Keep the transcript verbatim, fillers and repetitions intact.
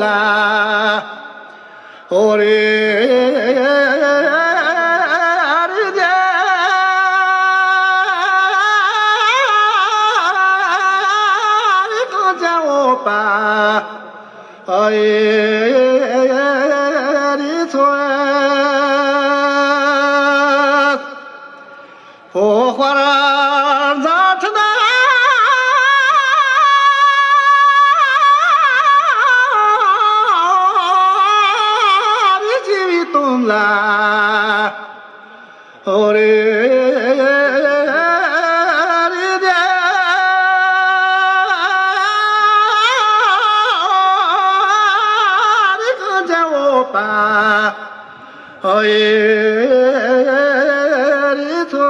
ལ། ཨོ་རེ་རེ་དེ་རེ་གང་བྱ་འོ་པ། ཨ་ཡེ་རེ་ཚོ། ཕོ་དཔའ་ར་མཛའ་མཐུན་ན་རེ་བྱེད་པའི་དོན་ལ། ཨོ་རེ་རེ་དེ་རེ་གང་བྱ་འོ་པ། ཨོ་ཡེ་རེ་ཚོ།